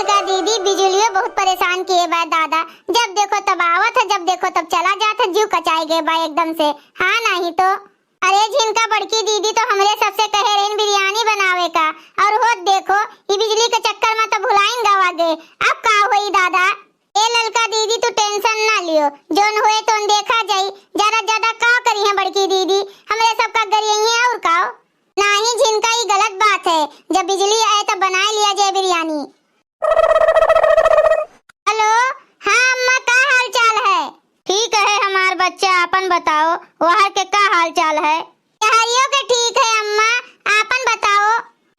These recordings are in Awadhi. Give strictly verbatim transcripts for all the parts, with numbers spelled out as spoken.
का दीदी, बिजुलियो बहुत परेशान किहे बा दादा, जब देखो तब आवत है, जब देखो तब चला जात है, जिउ कचाए गए बा एकदम से। हाँ, नाहीं तो। अरे झिनका, बड़की दीदी तो हमरे सबसे कहे रहिन बिरयानी बनावे का, और होत देखो, ई बिजुली के चक्कर मा तो भुलाइन गवा गे। अब का होई दादा? ए ललका दीदी, तू tension ना लियो, जौन होए तौन देखा जाई। ज्यादा ज्यादा का करिहैं बड़की दीदी, हमरे सबका गरियइहैं और का। नाहीं झिनका, ई गलत बात है, जब बिजुली आए तब बनाए लिया जाए बिरयानी। Hello, हाँ अम्मा, का हाल चाल है? ठीक है हमार बच्चा, आपन बताओ, वहर के का हाल चाल है? यहरियो के ठीक है अम्मा, आपन बताओ।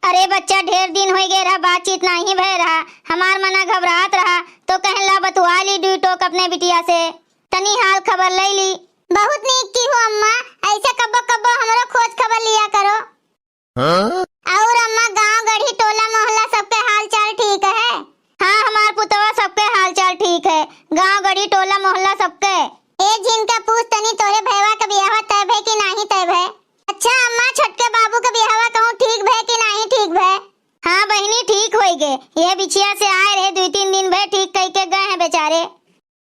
अरे बच्चा, ढेर दिन होइ गए रहा, बातचीत नाहीं भय रहा, हमार मना घबरात रहा, तो कहन ला बतुआ ली दुइ टोक अपने बिटिया से, तनी हाल खबर लइ ली। बहुत नीक किहू अम्मा, ऐसे कब्बो कब्बो हमरो खोज खबर लिया करो। हाँ? और अम्मा, गाँव गढ़ी टोला मोहल्ला सबके हाल चाल ठीक है? हाँ हमार पुतवा, सबके हाल चाल ठीक है, गाँव गढ़ी टोला मोहल्ला सबके। ए झिनका, पूछ तनी, तोरे भैवा के बियाहवा तय भय कि नाहीं तय भय? अच्छा अम्मा, छोटके बाबू के बियाहवा कहूँ ठीक भय कि नाहीं ठीक भय? हाँ बहिनी, ठीक होइ गे, यह बिछिया से आए रहे, दुइ तीन दिन भय ठीक कइ के गए हैं बेचारे।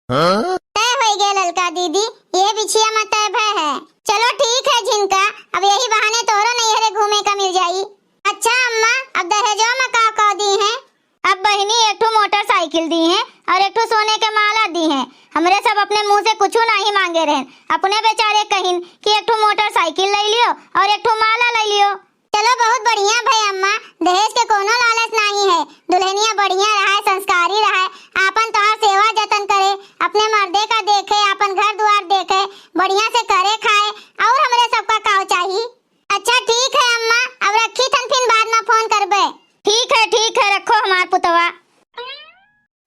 हाँ? तय होइ गे ललका दीदी, ये बिछिया मा तय भय है। चलो ठीक है झिनका, अब यही बहाने तोहरो नैहरे घूमे का मिल जाई। अच्छा अम्मा, अब दहेजो मा का का दीहैं? अब बहिनी, एक ठो मोटरसाइकिल दीहैं और एक ठो सोने के माला दीहैं। हमरे सब अपने मुँह से कुछू नाहीं माँगे रहेन, अपने बेचारे कहिन कि एक ठो मोटरसाइकिल लइ लियो और एक ठो माला लइ लियो। चलो, बहुत बढ़िया भय अम्मा, दहेज के कोनो लालच नाहीं है। दुल्हनिया बढ़िया रहे, संस्कारी रहे, आपन तोहार सेवा जतन करे, अपने मर्दे का देखे, आपन घर दुआर देखे, बढ़िया से करे खाए, और हमरे सबका काव चाही। अच्छा ठीक है अम्मा, अब रखी थन, फिन बाद मा फोन करबे। ठीक है, ठीक है, रखो हमार पुतवा।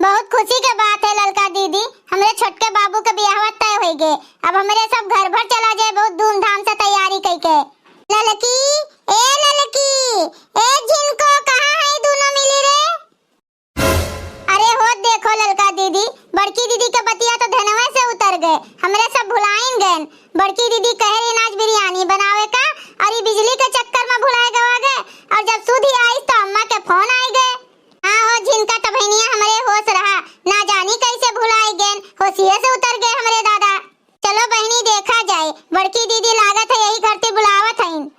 बहुत खुशी के बात है ललका दीदी, हमरे छोटके बाबू के बियाहवा तय होइ गे। अब हमरे सब घर भर चला जाए बहुत धूमधाम से तैयारी कइके। ललकी, ए ललकी, ए झिनको, कहाँ है दुनो मिली रे? अरे होत देखो ललका दीदी, बड़की दीदी के बतिया तो ध्यानवे से उतर गए, हमरे सब भुलाइन गएन। बड़की दीदी कहे रही आज बिरयानी बनावे का, और ई बिजुली के चक्कर मा भुलाए गवा गए, और जब सुधी आइस तो अम्मा के फोन आइ गए। हाँ हो झिनका, त बहिनिया हमरे होस रहा, ना जानी कइसे भुलाइ गेन, होसिये से उतर गए हमरे दादा। चलो बहिनी देखा जाए, बड़की दीदी लागत है यही खरती बुलावत हइन।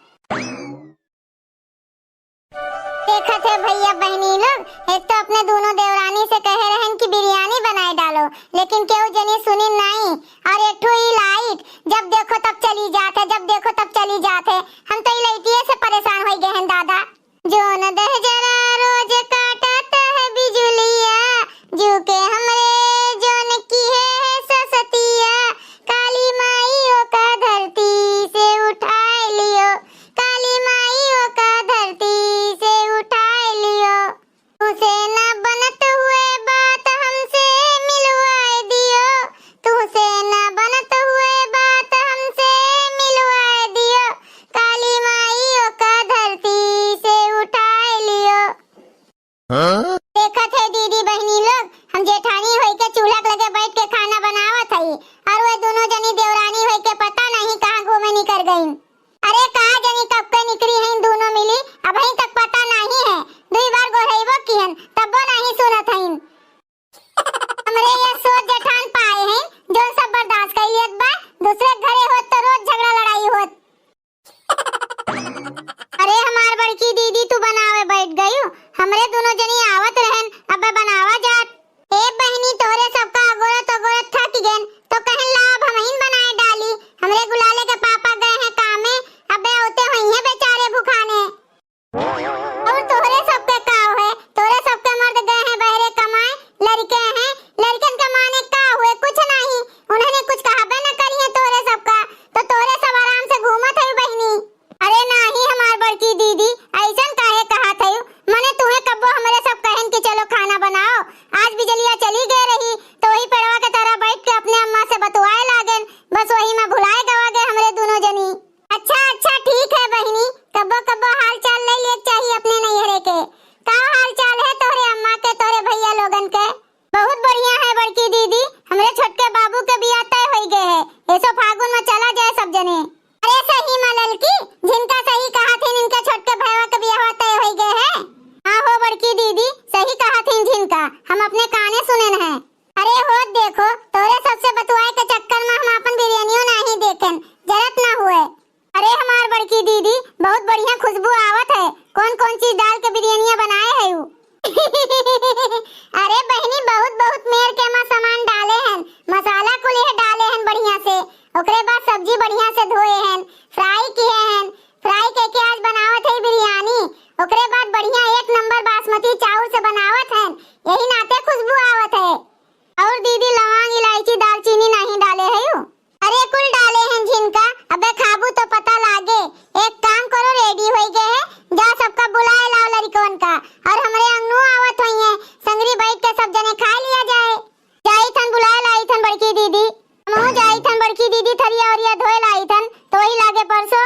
देखत है भइया बहिनी लोग, एक तो अपने दुनो देवरानी से कहे रहेन कि बिरयानी बनाए डालो, लेकिन केहू जनी सुनिन नाहीं, और एक ठो ई लाइट जब देखो तब चली जात है, जब देखो तब चली जात है। हम तो ई लाइटिये से परेशान होइ गए हैं दादा। जोन दहजरा रोज काटत है बिजुलिया, जू के हमरे जोन किहे है ससतिया, काली माई ओका धरती से उठाए लियो, काली माई ओका धरती से उठाए लियो। तुसे ना बनत हुए बात हमसे मिलवाए दियो, तुसे ना बनत हुए बात हमसे मिलवाए दियो, काली माई ओका धरती से उठाए लियो। हाँ? देखत है दीदी बहिनी लोग, हम जेठानी होइके चूल्हा के लगे बैठ के खाना बनावत हई, और वे दुनो जनी देवरानी होइके पता नहीं कहाँ घूमे निकर गईन। अरे का जनी कब के निकरी हईन दुनो मिली, अबहीं तक पता नाहीं है। दुई बार गोहरइबो किहन, तब्बो नाहीं सुनत हईन। हमरे ये सोच जेठान पाए हैं, जौन सब बर्दाश्त कइ लियत बा। दूसरे घरे होत तो रोज झगड़ा लड़ाई होत। अरे हमार बड़की दीदी, तू बनावे बैठ गयू, हमरे दुनो जनी आवत रहन, अबे बनावा जात। ए बहिनी, तोहरे सबका अगोरत अगोरत थक गेन, तो कहन ला अब हमहिन बनाए डाली। हमरे गुलाले के पापा गए हैं कामे, अबे औते होइहें बेचारे भुखाने। और तोहरे सबके का होए, तोहरे सबके मर्द गए हैं बहरे कमाए, लड़के हैं, लड़कन के माने का हुए, कुछ नहीं, उन्होंने कुछ कहबे न करिए तोहरे सबका, तो तोहरे सब आराम से घूमत है बहिनी। अरे नाही हमार बड़की दीदी, ऐसन काहे कहत हयू? मने तुहे कब्बो हमरे सब कहन कि चलो खाना बनाओ। आज बिजलिया चली गए रही, तो वही पेड़वा के तरह बैठ के अपने अम्मा से बतुआए लागेन। बस वही में भुलाए गवा गए। कि दीदी सही कहत हईन झिनका, हम अपने काने सुनेन हैं। अरे होत देखो, तोरे सबसे बतुआए के चक्कर में हम आपन बिरयानियो नाहीं देखेन, जरत ना हुए। अरे हमार बड़की दीदी, बहुत बढ़िया खुशबू आवत है। कौन कौन चीज डाल के बिरयानिया बनाए है उ? अरे बहिनी, बहुत बहुत मेर के एमा सामान डाले हन, मसाला कुल यह डाले हन बढ़िया से। ओकरे बाद सब्जी बढ़िया से धोए हन, फ्राई किए हन। फ्राई के के आज बनावत है बिरयानी। ओकरे बाद बढ़िया एक नंबर बासमती चाउर से बनावत हन, यही नाते खुशबू आवत है। और दीदी लौंग, इलायची, दालचीनी नाहीं डाले है उ? अरे कुल डाले हैं झिनका, अबे खाबू तो पता लागे। एक काम करो, रेडी होई गए है, जा सबका बुलाए लाओ लड़िकवन का, और हमरे अंगनू आवत होई है, संगरी बैठ के सब जने खा लिया जाए। जाई थन बुलाए लाई थन बड़की दीदी, हमहू जाई थन बड़की दीदी, थरिया ओरिया धोए लाई थन, तो वही लागे परसों।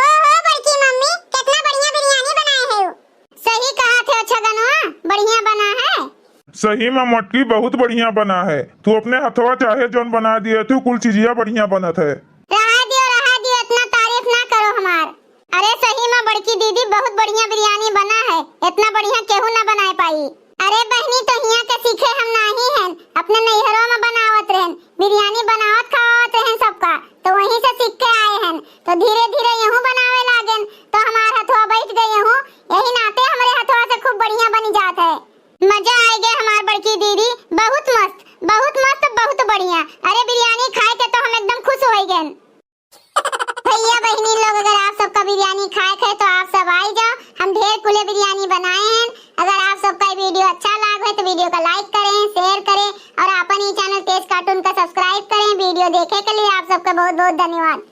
ओहो बड़की मम्मी, कितना बढ़िया बिरयानी बनाए है उ। सही कहा थे छगनवा, बढ़िया बना है। सही में मटकी बहुत बढ़िया बना है। तू अपने हथवा चाहे जौन बना दिए तू, कुल चीजिया बढ़िया बनत है। रहा दियो, रहा दियो, इतना तारीफ ना करो हमार। अरे सही में बड़की दीदी, बहुत बढ़िया बिरयानी बना है, इतना बढ़िया केहू ना बनाए पाई। अरे बहनी, तो हियाँ के सीखे हम नाही हन, अपने नैहरो में बनावत रहन, बिरयानी बनावत खवावत रहन सबका, तो वहीं से सीख के आए हन। तो धीरे धीरे यहू बनावे लागेन, तो हमार हथवा बैठ गए यहू, यही नाते हमरे हथवा से खूब बढ़िया बनी जात है। मजा आए गए हमार बड़की दीदी, बहुत मस्त, बहुत मस्त, बहुत बढ़िया। अरे बिरयानी खाए के तो हम एकदम खुश हो गए। भैया बहिनी लोग, अगर आप सबका बिरयानी खाए के है तो आप सब आई जाओ, हम ढेर कुले बिरयानी बनाए हैं। अगर आप सबका ये वीडियो अच्छा लाग है तो वीडियो का लाइक करें, शेयर करें और अपन ही चैनल तेज कार्टून का सब्सक्राइब करें। वीडियो देखे के लिए आप सबका बहुत बहुत धन्यवाद।